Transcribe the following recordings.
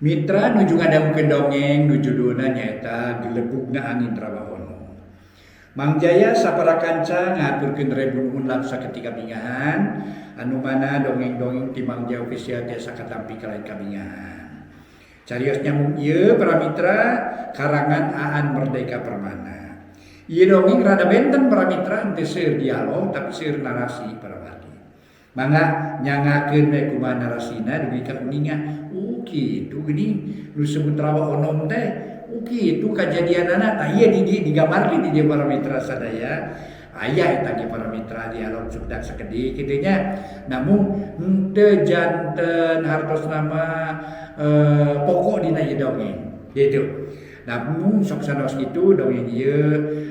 Mitra nuju ngadangukeun dongeng nu judulna nyaeta Gelebugna Angin Rawa Ono. Mang Jaya sapara kanca ngahaturkeun rebu nuhun laksa ketika bingahan anu mana dongeng-dongeng ti Mang Jaya Official tiasa katampi kalayan kabingahan. Carios nyambung ieu para mitra karangan Aan Merdeka Permana. Ieu dongeng rada benten para mitra henteu seueur dialog tapi seueur narasi para wargi. Mangga nyangakeun we kumaha narasina dugi ka uninga. Uh kitu geuning nu disebut rawa onom teh. Uh kitu kajadianana tah ieu di digambarkeun di dieu para mitra sadaya. Aya eta ge para mitra dialog sukdak sakedik kitu nya. Namun henteu janten hartosna mah pokok dina ieu dongeng kitu. Namun sok sanaos kitu dongeng ieu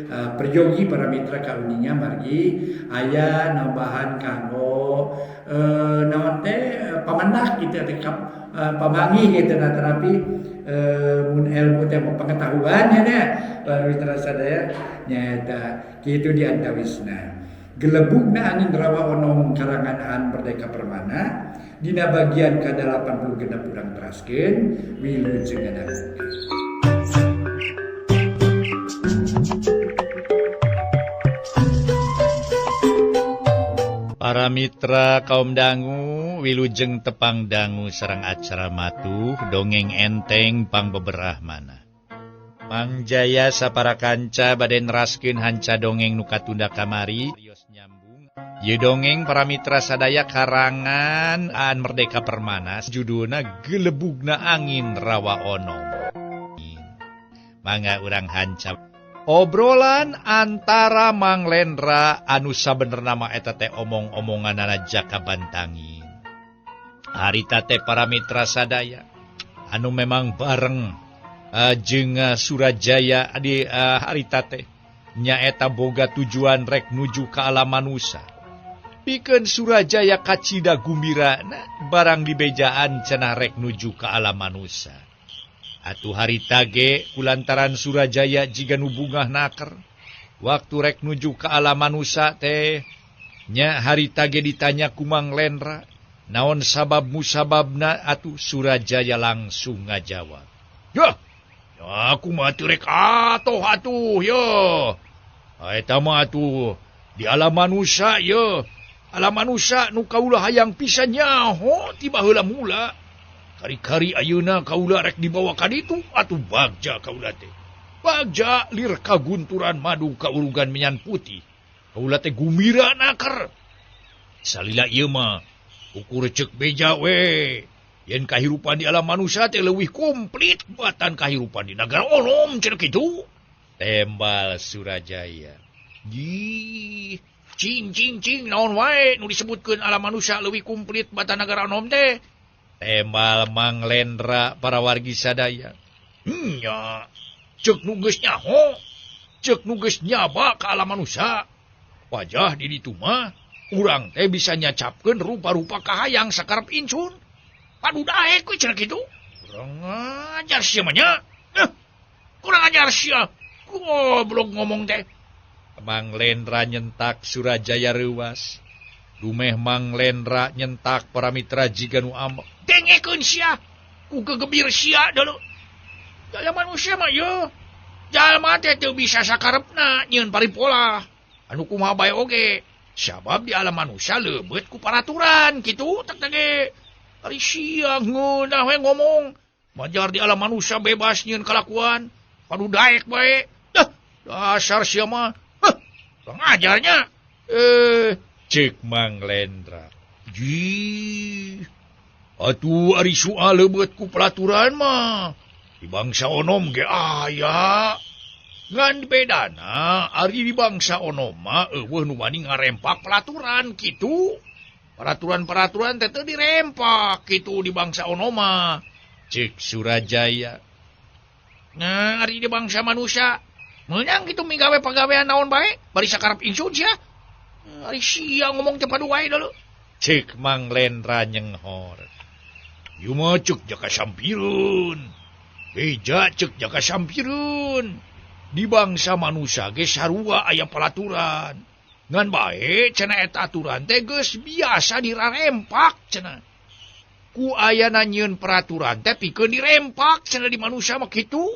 peryogi para mitra kauninga margi aya nambahan kanggo naon teh pamandak kitu teh pamanggih kitu nah tetapi mun ilmu teh pengetahuan nya para mitra sadaya nyaeta kitu di antawisna. Gelebugna Angin Rawa Onom karangan Aan Merdeka Permana dina bagian ka-86 urang teraskeun wilujeng ngadangukeun. Para mitra kaum dangu wilujeng tepang dangu sareng acara matuh dongeng enteng pangbeberah mana. Mang Jaya sapara kanca bade neraskeun hanca dongeng nu katunda kamari. Ieu dongeng para mitra sadaya karangan Aan Merdeka Permana judulna Gelebugna Angin Rawa Onom. Mangga urang hanca obrolan antara Mang Lendra anu sabenerna mah eta teh omong-omonganana Jaka Bantangin. Harita teh para mitra sadaya anu memang bareng jeung Surajaya di harita teh nyaeta boga tujuan rek nuju ka alam manusa. Pikeun Surajaya kacida gumbirana barang dibejaan cenah rek nuju ka alam manusa. Atuh harita ge kulantaran Surajaya jiga nu bungah naker. Waktu rek nuju ka alam manusa teh nya harita ge ditanya ku Mang Lendra naon sabab musababna atuh Surajaya langsung ngajawab. Yah, aku mah teu rek atoh atuh ye. Eta mah atuh di alam manusa ye. Alam manusa nu kaula hayang pisan nyaho ti baheula mula. Kari-kari ayeuna kaula rek dibawa ka ditu atuh bagja kaula teh. Bagja lir kagunturan madu kaurugan menyan putih. Kaula teh gumira naker. Salila ieu mah ukur ceuk beja we. Yen kahirupan di alam manusia teh leuwih komplit batan kahirupan di nagara onom cenah kitu. Tembal Surajaya. Jih, cing cing cing naon wae nu disebutkeun alam manusia leuwih komplit batan nagara onom teh. Tembal Mang Lendra para wargi sadaya. Nya, ceuk nu geus nyaho, ceuk nu geus nyaba ka alam manusia. Wajah di ditu mah urang teh bisa nyacapkeun rupa-rupa kahayang sakarep incun. Padu daek we cenah kitu. Kurang ajar sia mah nya. Kurang ajar sia. Goblok ngomong teh. Mang Lendra nyentak Surajaya reuas. Dumeh Mang Lendra nyentak para mitra jiga nu ambek. Dengekeun sia. Ku gegebir sia deuleu. Jalma manusia mah ye. Jalma teh teu bisa sakarepna nyieun paripolah. Anu kumaha bae oge. Sabab di alam manusia leubeut ku paraturan kitu teh ge. Ari sia ngeunah we ngomong. Majar di alam manusia bebas nyieun kalakuan. Padu daek bae. Dah, dasar sia mah. Heh, kurang ajarnya. Ceuk Mang Lendra. Jih. Atuh ari soal leubeut ku pelaturan mah. Di bangsa onom ge aya. Ngan bedana ari di bangsa onom mah eueuh nu wani ngarempak pelaturan kitu. Peraturan-peraturan teh teu dirempak kitu di bangsa onom mah. Ceuk Surajaya. Nah, ari di bangsa manusia meunang kitu migawe pagawean naon bae bari sakarep ingsun sia. Ari sia ngomong teh padu wae deuleu. Ceuk Mang Lendra nyenghor. Ieu mah ceuk Jaka Sampireun. Beja ceuk Jaka Sampireun. Di bangsa manusia ge sarua aya pelaturan. Ngan bae cenah eta aturan teh geus biasa dirarempak cenah. Ku ayana nyieun peraturan teh pikeun dirempak cenah di manusia mah kitu.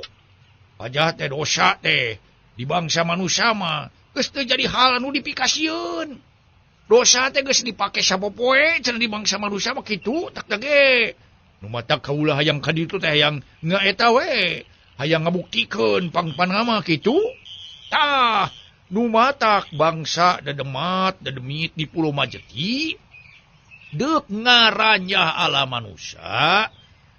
Pajah teh dosa teh di bangsa manusia mah geus teu jadi hal anu dipikasieun. Dosa teh geus dipake sapopoe cenah di bangsa manusia mah kitu tak ge. Nu matak kaula hayang ka ditu teh hayang ngaeta we, hayang ngabuktikeun pangpana mah kitu. Tah, nu matak bangsa dedemat dedemit di Pulau Majeti deuk ngaranyah ala manusia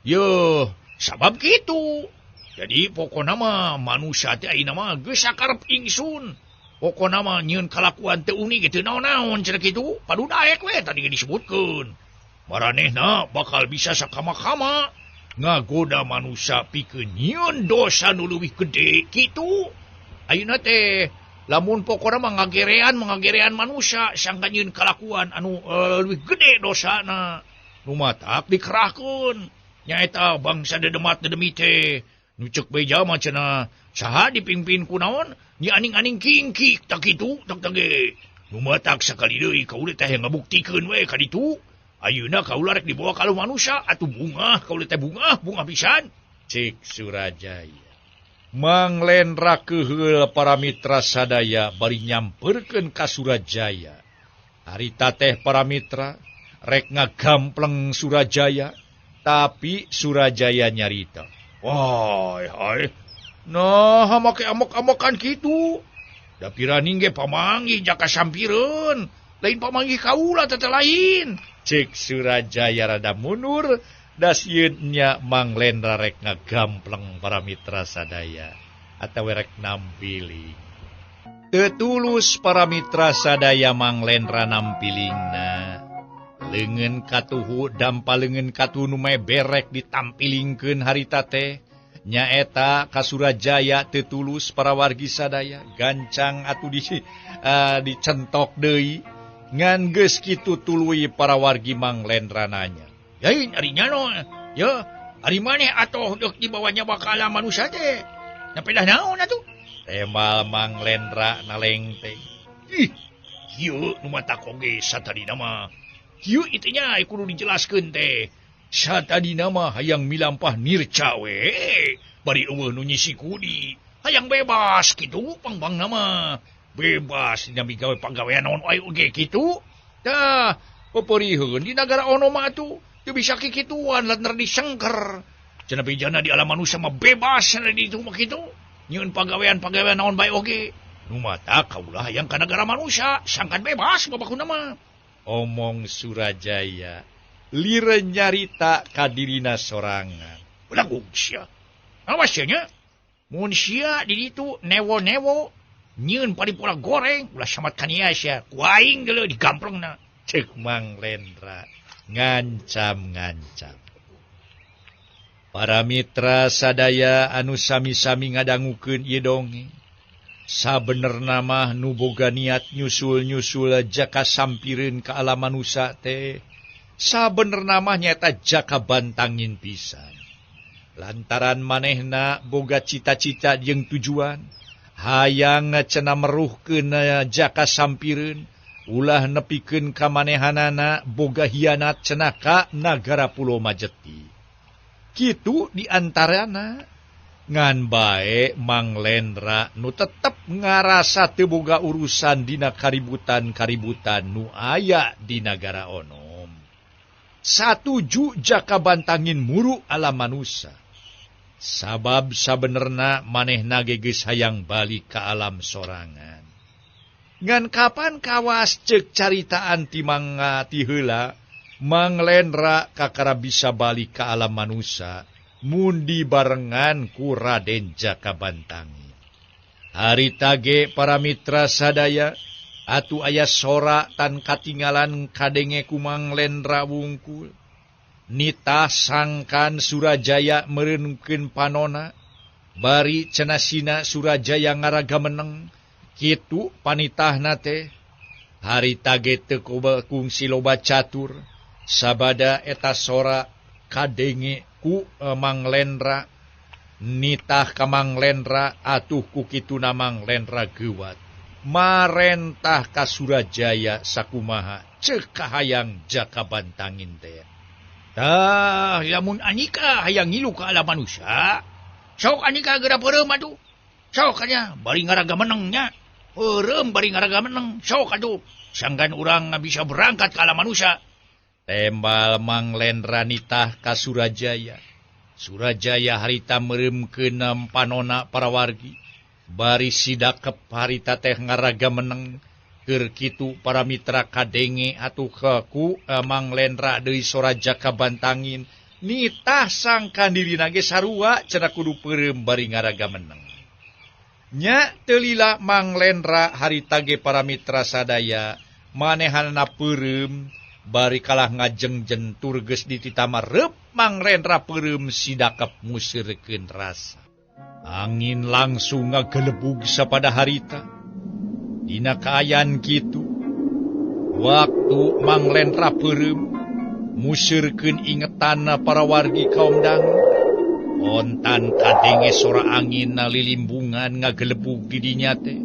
yeuh sabab kitu. Jadi pokona mah manusia teh ayeuna mah geus sakarep ingsun. Pokona mah nyieun kalakuan teu unik teu naon-naon cenah kitu. Padu daek we tadi disebutkeun. Maranehna bakal bisa sakama-kama ngagoda manusia pikeun nyieun dosa nu leuwih gede kitu. Ayeuna teh lamun pokona mah ngagerean manusia sangka nyieun kalakuan anu leuwih gede dosana. Nu matak dikerahkeun nyaeta bangsa dedemat dedemi teh. Nu ceuk beja mah cenah saha dipimpin ku naon nyi aning-aning kingkik tak kitu tak ge. Nu matak sakali deui kaula teh ngabuktikeun we ka ditu. Ayeuna kaula rek dibawa ka manusia atuh bungah kaula teh bungah bungah pisan. Cek Surajaya. Mang Lendra keheul para mitra sadaya bari nyamperkeun ka Surajaya. Harita teh para mitra rek ngagampleng Surajaya, tapi Surajaya nyarita. Wah, hai. Nah, make amok-amokan kitu. Da piraning ge pamanggih jaka sampireun, lain pamanggih kaula teh lain. Cek Surajaya rada mundur. Dasieun nya Mang Lendra rek ngagampleng para mitra sadaya atawa rek nampiling. Teu tulus para mitra sadaya Mang Lendra nampilingna. Leungeun katuhu dampa leungeun katuhu nu berek ditampilingkeun harita teh nyaeta ka Surajaya teu tulus para wargi sadaya gancang atuh dicentok deui ngan geus kitu tuluy para wargi Mang Lendra nanya. Lain ari nyano ya ari maneh atoh deuk dibawanya bakal manusia teh. Napedah naon atuh? Temal Mang Lendra naleng teh. Ih, kieu nu matak oge satadina mah. Kieu ieu nya kudu dijelaskeun teh. Satadina mah hayang milampah nirca we, bari eueuh nu nyisi kudi. Hayang bebas kitu pangbangna mah. Bebas dina migawe pagawean naon wae oge kitu. Tah, peperiheun di nagara ono mah atuh. Teu bisa kikituan lantaran disengker. Cenah bejana di alam manusia mah bebas cenah di ditu mah kitu. Nyieun pagawean-pagawean naon bae oge. Nu matak kaula hayang ka nagara manusia sangkan bebas babakuna mah. Omong Surajaya lireun nyarita ka dirina sorangan. Ulagug sia. Awas sia nya. Mun sia di ditu newo-newo nyieun paripola goreng ulah samat kania sia. Ku aing geuleuh digamplengna. Ceuk Mang Lendra ngancam-ngancam. Para mitra sadaya anu sami-sami ngadangukeun ieu dongeng. Sabenerna mah nu boga niat nyusul-nyusul jaka sampireun ka alam manusia teh. Sabenerna mah nyaeta jaka bantangin pisan. Lantaran manehna boga cita-cita jeung tujuan, hayang cenah meruhkeun jaka sampireun, ulah nepikeun ka manehanana boga hianat cenah ka nagara Pulau Majeti. Kitu diantarana ngan bae Mang Lendra nu tetep ngarasa teu boga urusan dina kaributan-kaributan nu aya di nagara onom. Satuju jaka bantangin muru alam manusia. Sabab sabenerna manehna ge geus hayang balik ka alam sorangan. Ngan kapan kawas ceuk caritaan ti mangga ti heula Mang Lendra kakara bisa balik ka alam manusia mun dibarengan ku Raden Jaka Bantangin. Harita ge para mitra sadaya atuh aya sora tan katingalan kadenge ku Mang Lendra wungkul. Nita sangkan Surajaya meureunkeun panona bari cenah sina Surajaya ngaraga meneng kitu panitahna teh. Harita ge teu kungsi loba catur sabada eta sora kadenge ku Mang Lendra. Nitah ka Mang Lendra atuh ku kituna Mang Lendra geuwat marentah ka Surajaya sakumaha ceuk kahayang Jaka Bantangin teh. Tah lamun Anika hayang ngilu ka alam manusia, sok Anika geura peureum atuh. Sok nya bari ngaraga meneng nya. Peureum bari ngaraga meneng, sok atuh. Sangkan urang bisa berangkat ka alam manusia. Tembal Mang Lendra nitah ka Surajaya. Surajaya harita meureumkeun panona para wargi. Bari sidakep harita teh ngaraga meneng. Keur kitu para mitra kadenge atuh ku Mang Lendra deui sora Jaka Bantangin. Nitah sangkan dirina ge sarua cenah kudu peureum bari ngaraga meneng. Nya teu lila Mang Lendra harita ge para mitra sadaya manehanna peureum bari kalah ngajengjen tur geus dititama reup Mang Lendra peureum sidakep museurkeun rasa. Angin langsung ngagelebug sapada harita. Dina kaayaan kitu waktu Mang Lendra peureum museurkeun ingetanna para wargi kaum dangu. Ontan kadenge sora angin nalilimbungan ngagelebug di dinya teh.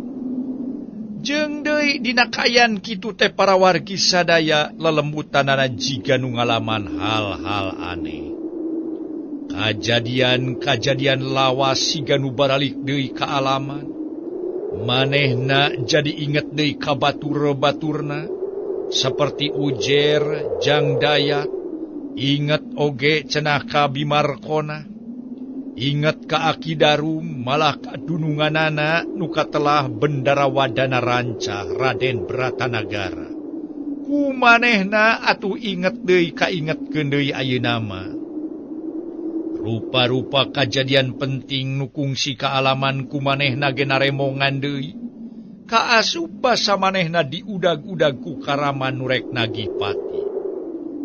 Jeung deui dina kaayaan kitu teh para wargi sadaya lelembutanana jiga nu ngalaman hal-hal aneh. Kajadian-kajadian lawas siga nu baralik deui ka alaman. Manehna jadi inget deui ka batur-baturna seperti Ujer, Jang Dayat, inget oge cenah ka Bimarkona, inget ka Aki Darum, malah ka dununganana nu katelah Bendara Wadana Rancah Raden Bratanagara. Ku manehna atuh inget deui kaingetkeun deui ayeuna mah. Rupa-rupa kajadian penting nu kungsi kaalaman ku manehna ge naremongan deui. Kaasup basa manehna diudag-udag ku karaman nu rek nagih pati.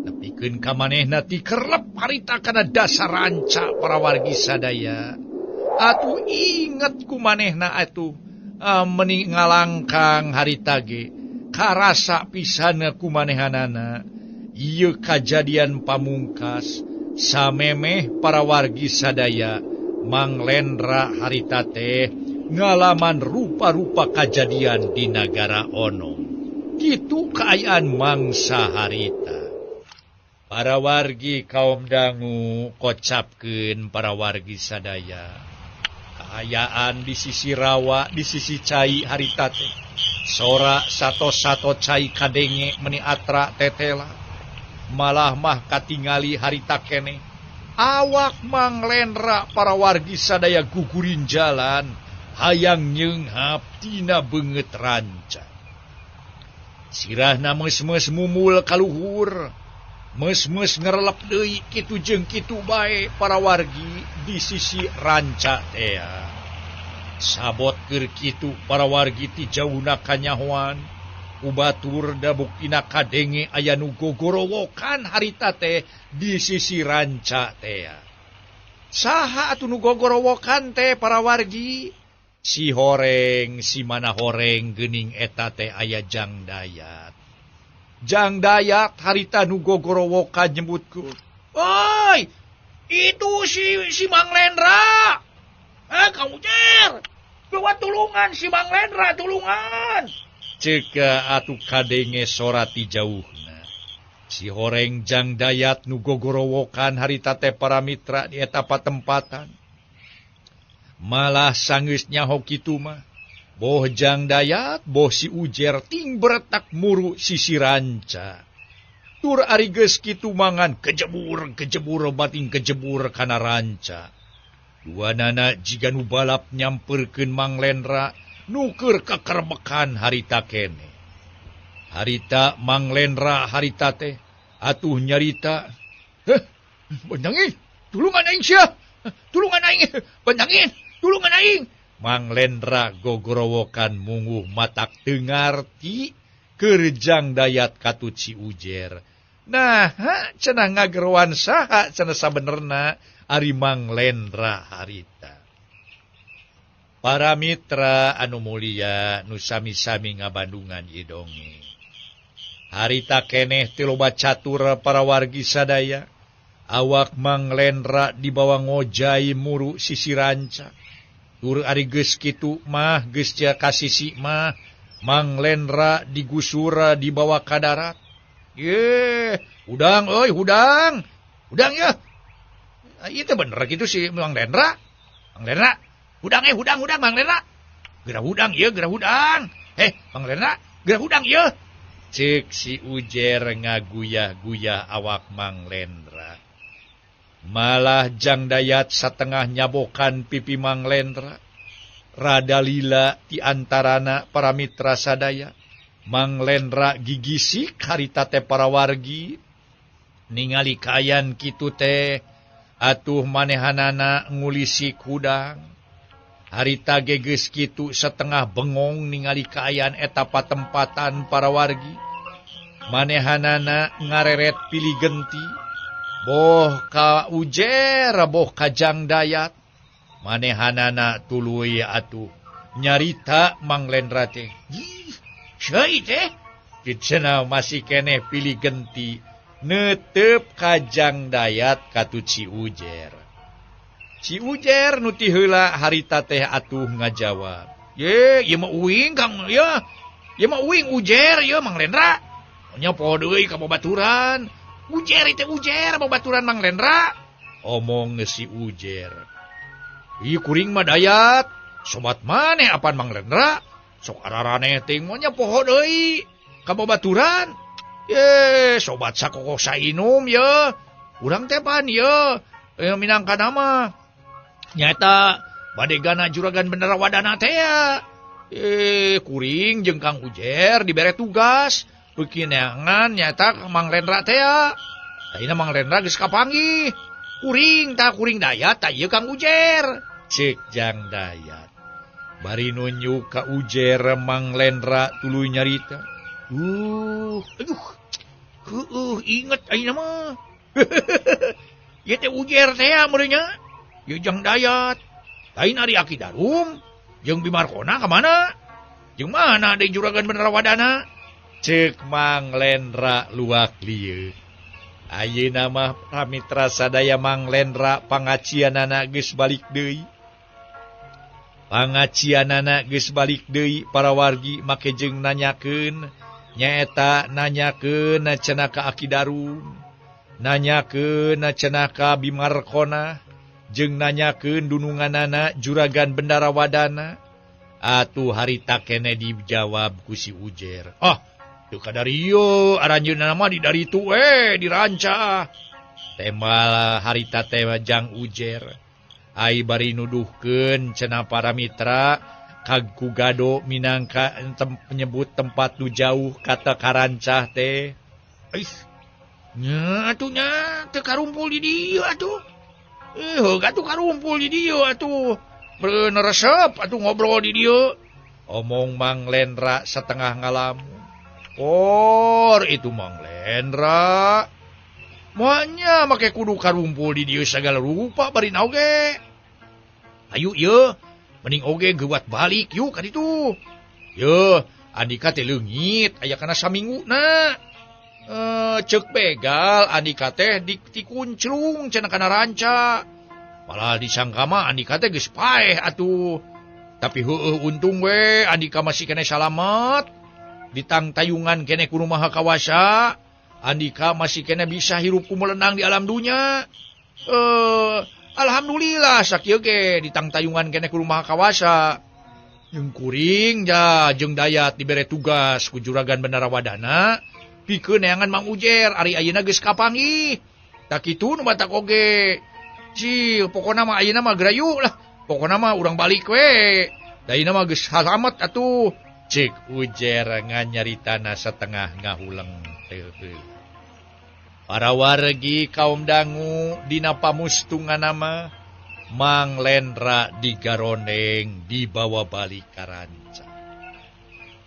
Nepikeun ka manehna tikerlep harita kana dasar ranca para wargi sadaya. Atuh inget ku manehna atuh meuni ngalangkang harita ge karasa pisan ku manehanana. Ieu kajadian pamungkas samemeh para wargi sadaya Mang Lendra harita teh ngalaman rupa-rupa kajadian di nagara Onong. Kitu kaayaan mangsa harita. Para wargi kaum dangu kocapkeun para wargi sadaya. Kaayaan di sisi rawa, di sisi cai harita teh. Sora sato-sato cai kadenge meni atra tetela. Malah mah katingali harita keneh. Awak Mang Lendra para wargi sadaya gugurin jalan hayang nyeunghap tina beungeut ranca. Sirahna meus-meus mumul kaluhur, meus-meus ngerelep deui kitu jeung kitu bae para wargi di sisi ranca tea. Sabot keur kitu para wargi ti jauhna kanyahoan. Ubatur da buktina kadenge aya nu gogorowokan harita teh di sisi ranca tea. Saha atuh nu gogorowokan teh para wargi? Si horeng, si mana horeng geuning eta teh aya Jang Dayat. Jang Dayat harita nu gogorowokan nyebutkeun, "Oi, itu si Mang Lendra. Kamu Jer, bawa tulungan si Mang Lendra, tulungan." Ceka atuh kadenge sora ti jauhna. Si horeng Jang Dayat nu gogorowokan harita teh para mitra di eta patempatan. Malah sanggeus nyaho kitu mah, boh Jang Dayat, boh si Ujer ting beretak muru sisi ranca. Tur ari geus kitu mangan kejebur, kejebur bating kejebur kana ranca. Duanana jiga nu balap nyamperkeun Mang Lendra nuker kakerbekan harita kene. Harita Mang Lendra harita teh atuh nyarita, "Heh, bentangin, tulungan aing sia. Tulungan aing, bentangin, tulungan aing." Mang Lendra gogorowokan munguh matak teu ngarti keur Jang Dayat katut si Ujer. Nah, cenah ngageroan saha cenah sabenerna ari Mang Lendra harita. Para mitra anu mulia nu sami-sami ngabandungan ieu dongeng. Harita keneh teh loba catur para wargi sadaya. Awak Mang Lendra dibawa ngojai muru sisi ranca. Tur ari geus kitu mah geus cia ka sisi mah Mang Lendra digusura dibawa ka darat. Ye, hudang euy hudang. Hudang ya. Ieu teh bener kitu si Mang Lendra. Mang Lendra, hudang hudang hudang Mang Lendra. Geura hudang ieu, geura hudang. Mang Lendra, geura hudang ieu. Ceuk si Ujer ngaguyah-guyah awak Mang Lendra. Malah Jang Dayat satengah nyabokan pipi Mang Lendra. Rada lila ti antarana para mitra sadaya. Mang Lendra gigisik harita teh para wargi. Ningali kaayaan kitu teh atuh manehanana ngulisik hudang. Harita ge geus kitu setengah bengong ningali kaayaan eta patempatan para wargi. Manehanana ngareret pilih genti. Boh ka Ujer boh ka Jang Dayat. Manehanana tuluy atuh nyarita Mang Lendra teh. Syai teh cenah masih keneh pilih genti netep ka Jang Dayat katu Ci Ujer. Ci Ujer nu ti heula harita teh atuh ngajawab. Ye, ieu mah uing Kang ya. Ieu mah uing Ujer ieu Mang Lendra. Nya poho deui ka babaturan. Ujer teh Ujer babaturan Mang Lendra. Omong si Ujer. Ieu kuring mah Dayat. Sobat maneh apan Mang Lendra? Sok araraneh teh mah nya poho deui ka babaturan. Ye, sobat sakokoh sainum ye. Urang teh pan ye. Minangka nama. Nyaeta badegana juragan Bendara Wadana teh ya. Kuring jeung Kang Ujer dibere tugas beuki neangan nyaeta Mang Lendra teh ya. Ayeuna Mang Lendra geus kapanggih. Kuring tah kuring Dayat tah ieu Kang Ujer. Ceuk Jang Dayat. Bari nunjuk ka Ujer Mang Lendra tuluy nyarita. Aduh. Heueuh inget ayeuna mah. Ieu teh Ujer teh ya meureun nya. Ieu Jang Dayat. Lain ari Aki Darum jeung Bimarkona ka mana? Jeung mana deui juragan Bendara Wadana? Ceuk Mang Lendra luak lieu. Ayeuna mah pamitra sadaya Mang Lendra pangacianana geus balik deui. Pangacianana geus balik deui para wargi make jeung nanyakeun nyaeta nanyakeun cenah ka Aki Darum, nanyakeun cenah ka Bimarkona, jeung nanyakeun dununganana juragan Bendara Wadana. Atuh harita keneh dijawab ku si Ujer. Ah, teu kadarieu aranjeunna mah di daritu we dirancah. Temal harita teh Jang Ujer. Ai bari nuduhkeun cenah para mitra kagku gado minangka menyebut tempat nu jauh kata karancah teh. Ih, nya atuh nya teu karumpul di dieu atuh. Heuh atuh karumpul di dieu atuh. Bener resep atuh ngobrol di dieu. Omong Mang Lendra setengah ngalamun. Por itu Mang Lendra. Moalnya make kudu karumpul di dieu sagala rupa bari oge. Ayu ieu mending oge geuwat balik yuk ka ditu. Yeuh, Andika teh leungit aya kana saminguna. Ceuk begal Andika teh dikunclung cenah kana ranca. Malah disangka mah Andika teh geus paeh atuh. Tapi heueuh untung we Andika masih keneh salamet. Ditangtayungan keneh ku nu Maha Kawasa. Andika masih keneh bisa hirup ku melenang di alam dunya. Alhamdulillah sakieu ge ditangtayungan keneh ku nu Maha Kawasa. Jeung kuring ja jeung Dayat dibere tugas ku juragan Bendara Wadana pikeun neangan Mang Ujer ari ayeuna geus kapanggih. Tak kitu nu batak oge. Cil pokona mah ayeuna mah gerayu lah. Pokona mah urang balik we. Da ayeuna mah geus salamet atuh. Ceuk Ujer nganyaritana setengah ngahuleng teh. Para wargi kaum dangu dina pamustunganna mah Mang Lendra digarondeng dibawa balik ka ranca.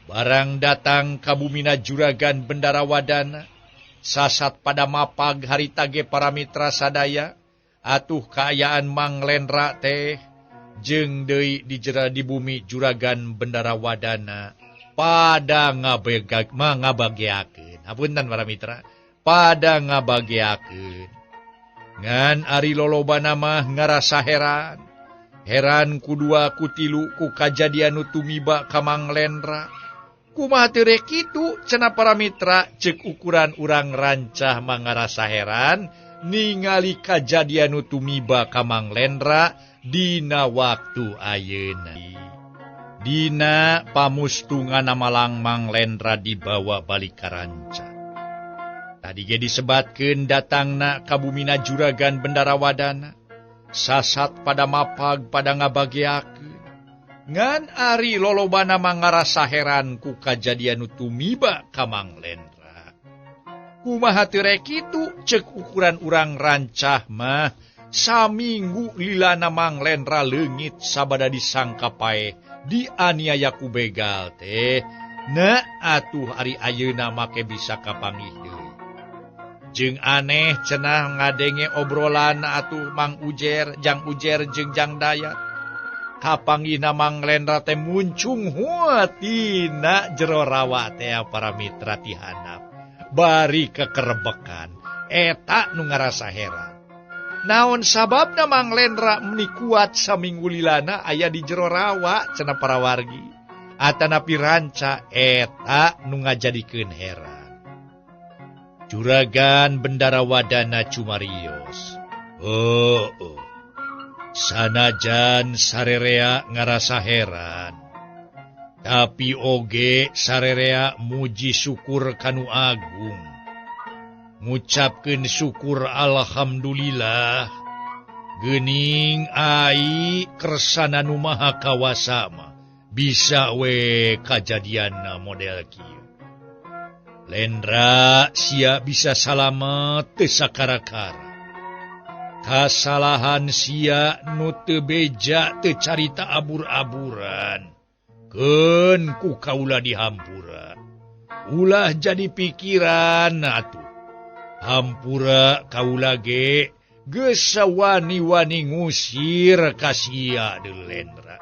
Barang datang ka bumina juragan Bendara Wadana, sasat pada mapag harita ge para mitra sadaya, atuh kaayaan Mang Lendra teh jeung deui dijera di bumi juragan Bendara Wadana pada ngabageakeun. Hapunten para mitra, pada ngabageakeun. Ngan ari lolobana mah ngarasa heran. Heran ku dua ku tilu ku kajadian nu tumiba ka Mang Lendra. Kumaha teu rek kitu cenah para mitra ceuk ukuran urang rancah mah ngarasa heran Ningali kajadian nu tumiba ka Mang Lendra dina waktu ayeuna. Dina pamustungan malang Mang Lendra dibawa balik ka ranca. Tadi ge disebatkeun datangna ka bumina Juragan Bendara Wadana. Sasat pada mapag pada ngabageakeun. Ngan ari lolobana mah ngarasa heran ku kajadian nu tumiba ka Mang Lendra. Kumaha teu rek kitu ceuk ukuran urang rancah mah saminggu lilana Mang Lendra leungit sabada disangka paeh dianiaya ku begal teh. Na atuh ari ayeuna make bisa kapanggih deui. Jeung aneh cenah ngadenge obrolan atuh Mang Ujer, Jang Ujer jeung Jang Dayat. Kapanggihna Mang Lendra teh muncung tina jero rawa teh para mitra ti handap. Bari kekerebekan eta nu ngarasa heran. Naon sababna Mang Lendra meni kuat saminggu lilana aya di jero rawa cenah para wargi. Atanapi ranca eta nu ngajadikeun heran. Juragan Bendara Wadana cumarios. Oh, oh. Sanajan sarerea ngarasa heran. Tapi oge sarerea muji syukur kanu agung. Ngucapkeun syukur alhamdulillah. Geuning ai kersana nu maha kawasa mah bisa we kajadianna model kieu. Lendra sia bisa salamet teu sakara-kara. Kasalahan sia nu teu beja teu carita abur-aburan. Keun ku kaula dihampura. Ulah jadi pikiran atuh. Hampura kaula ge geus sawani-wani ngusir ka sia deui Lendra.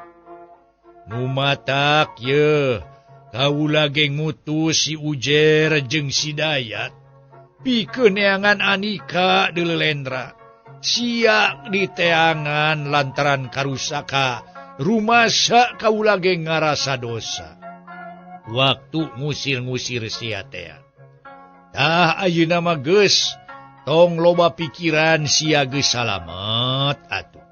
Nu matak yeuh kaula ge ngutus si Ujer jeung si Dayat pikeun neangan Anika deui Lendra. Sia diteangan lantaran karusaka rumasa kaula ge ngarasa dosa. Waktu ngusir-ngusir sia teh. Tah ayeuna mah geus tong loba pikiran sia geus salamet atuh.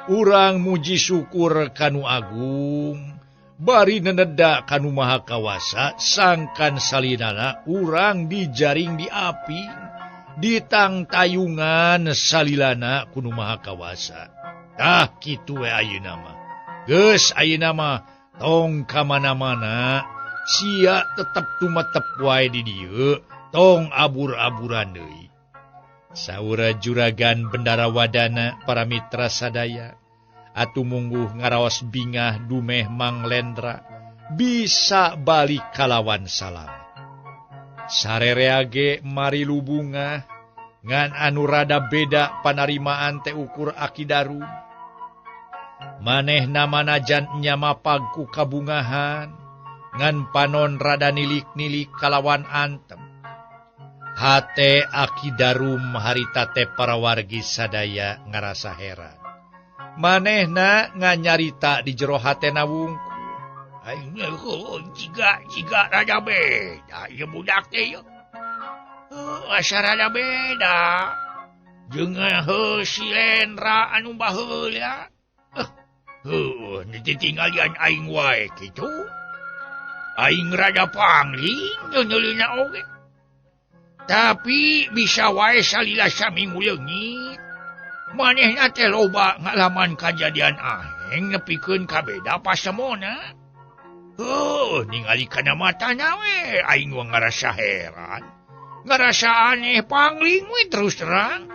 Urang muji syukur kanu agung bari neneda kanu maha kawasa sangkan salinana urang dijaring di api ditangtayungan salilana kunu maha kawasa. Tah kitu we ayeuna mah. Geus ayeuna mah tong ka mana-mana sia tetep tumetep wae di dieu tong abur-aburan deui. Saura Juragan Bendara Wadana para mitra sadaya atuh mungguh ngaraos bingah dumeh Mang Lendra bisa balik kalawan salam. Sarerea ge mari lubungah ngan anu rada beda panarimaan teh ukur Aki Darum. Manehna manajan nya mapag ku kabungahan ngan panon rada nilik-nilik kalawan antem. Hate Aki Darum harita teh para wargi sadaya ngarasa heran. Manehna nganyarita di jero hatena wungkul. Aing jiga rada beda ieu budak teh ieu. Asa rada beda. Jeung heuh si Lendra anu baheula. Heuh, ditinggalian aing wae kitu. Aing rada pangling nyeulina oge. Tapi bisa wae salila saminggu leungit. Manehna teh loba ngalaman kajadian aheng nepikeun kabeda pasemona. Heuh, ningali kana matana we aing mah ngarasa heran. Ngarasa aneh pangling we terus terang.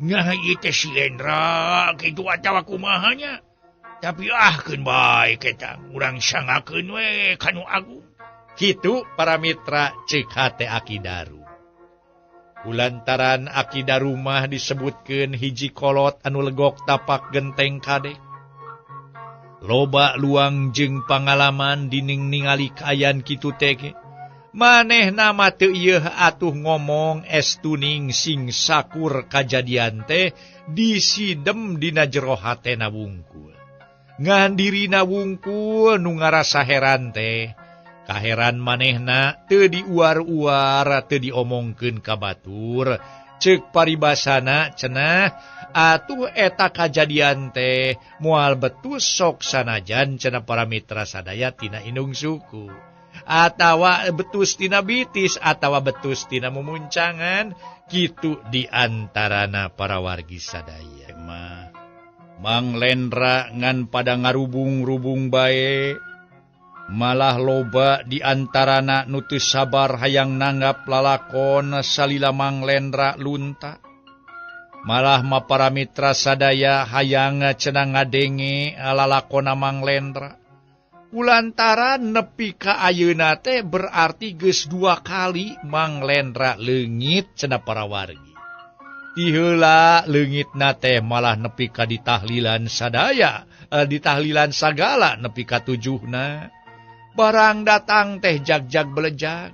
Nah ieu teh si Lendra kitu atawa kumaha nya. Tapi ah keun bae eta urang sangakeun we kanu agung. Kitu para mitra ceuk hate Aki Darum. Kulantaran Aki Darum mah disebutkeun hiji kolot anu legok tapak genteng kadek. Loba luang jeung pangalaman dining ningali kaayaan kitu teh. Manehna mah teu ieuh atuh ngomong estuning sing sakur kajadian teh disidem dina jero hatena wungkul. Ngan dirina wungkul nu ngarasa heran teh. Kaheran manehna teu diuar-uar teu diomongkeun ka batur. Cek paribasana cenah atuh eta kajadian teh moal betus sok sanajan cenah para mitra sadaya tina indung suku atawa betus tina bitis atawa betus tina mumuncangan kitu diantarana para wargi sadaya mah. Mang Lendra ngan pada ngarubung-rubung bae malah loba diantarana nu teu sabar hayang nanggap lalakon salila Mang Lendra lunta. Malah ma para mitra sadaya hayang cenah ngadenge lalakona Mang Lendra. Kulantaran nepi ka ayeuna teh berarti geus 2 kali Mang Lendra leungit cenah para wargi. Ti heula leungitna teh malah nepi ka ditahlilan sadaya, ditahlilan sagala nepi ka tujuhna. Barang datang teh jag-jag belejag.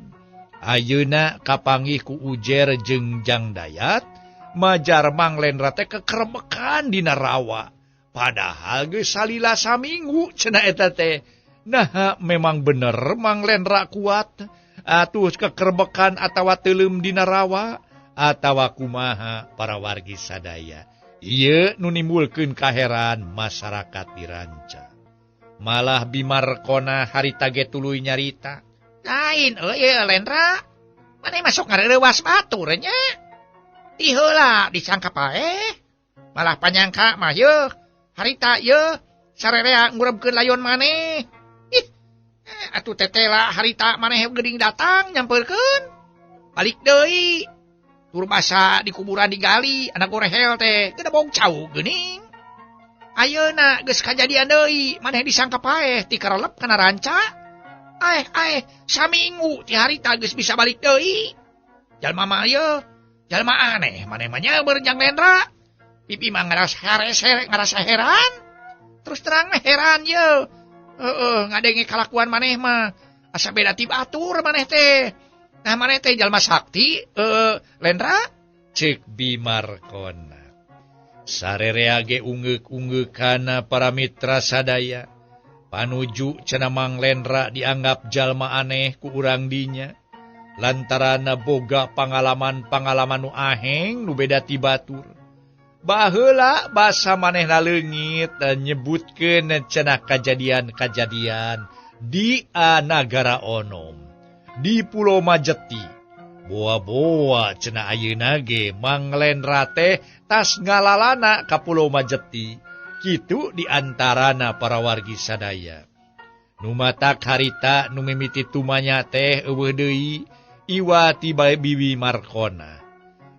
Ayeuna kapanggih ku Ujer jeung Jang Dayat, majar Mang Lendra teh kekeremekan dina rawa. Padahal geus salila saminggu cenah eta teh. Nah, memang bener Mang Lendra kuat. Atuh kekeremekan atawa teuleum dina rawa atawa kumaha para wargi sadaya. Ieu nu nimbulkeun kaheran masyarakat di ranca. Malah Bimarkona harita ge tuluy nyarita. Lain euy Lendra. Maneh masuk ngareuwas batur nya. Ti heula disangka paeh. Malah panyangka mah yeuh harita yeuh sarerea ngurebkeun layon maneh. Ih, atuh tetela harita maneh geuning datang nyampeurkeun. Balik deui. Tur basa di kuburan digali anak gorehel teh gedebong cau geuning. Ayeuna geus kajadian deui maneh disangka paeh ti karelep kana ranca. Aeh saminggu ti harita geus bisa balik deui. Jalma mah ieu, jalma aneh maneh mah nyaeur Jang Lendra. Pipi mah ngarasa heran. Terus terang mah heran ye. Heeh, ngadenge kalakuan maneh mah asa beda ti batur maneh teh. Nah maneh teh jalma sakti Lendra cek Bimarkona. Sarerea ge ungeuk-ungeukana para mitra sadaya. Panuju cenah Mang Lendra dianggap jalma aneh ku urang dinya. Lantaran boga pangalaman-pangalaman nu aheng nu beda ti batur. Baheula basa manehna leungit nyebutkeun cenah kajadian-kajadian di Nagara Onom, di Pulau Majeti. Boa-boa cenah ayeuna ge Mang Lendra teh tas ngalalana ka Pulau Majeti. Kitu diantarana para wargi sadaya. Nu matak harita nu mimiti tumanya teh eueuh deui iwa ti Bibi Markona.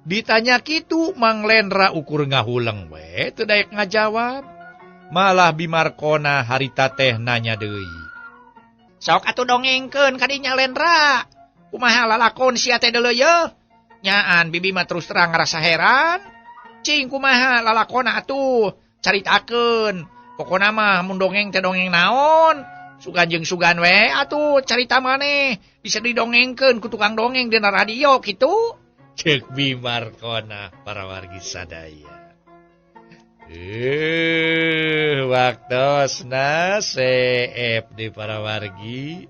Ditanya kitu Mang Lendra ukur ngahuleng we teu daek ngajawab. Malah Bimarkona harita teh nanya deui. Sok atuh dongengkeun ka dinya Lendra. Kumaha lalakon sia teh deuleu yeuh? Nyaan bibi mah terus terang ngarasa heran. Cing kumaha lalakona atuh caritakeun. Pokona mah mun dongeng teh dongeng naon? Sugan jeung sugan we atuh carita maneh bisa didongengkeun ku tukang dongeng dina radio kitu. Cek Bimarkona para wargi sadaya. Waktosna CF di para wargi.